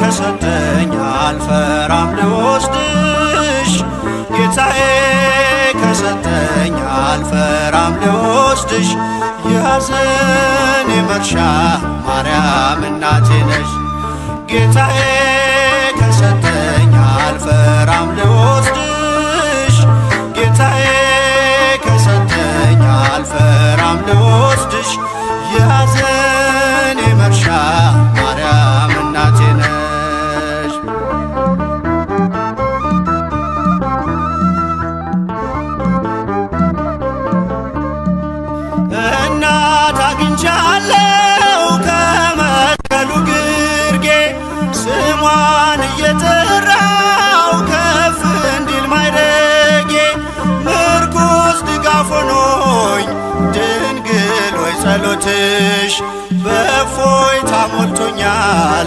ከሰጠኝ አልፈራም ልወስድሽ፣ ጌታዬ ከሰጠኝ አልፈራም ልወስድሽ፣ የሐዘኔ መርሻ ማርያም እናቴ ነሽ። ጌታዬ ከሰጠኝ አልፈራም ልወስድሽ፣ ጌታዬ ከሰጠኝ አልፈራም ልወስድሽ፣ የሐዘኔ መርሻ ማርያም እናቴ ነሽ። እናት አግኝቻለሁ ከመስቀሉ ግርጌ፣ ስሟን እየጠራው ከፍ እንዲል ማይረጌ፣ ምርኩዝ ድጋፍ ሆኖኝ ድንግል ሆይ ጸሎትሽ በእፎይታ ሞልቶኛል።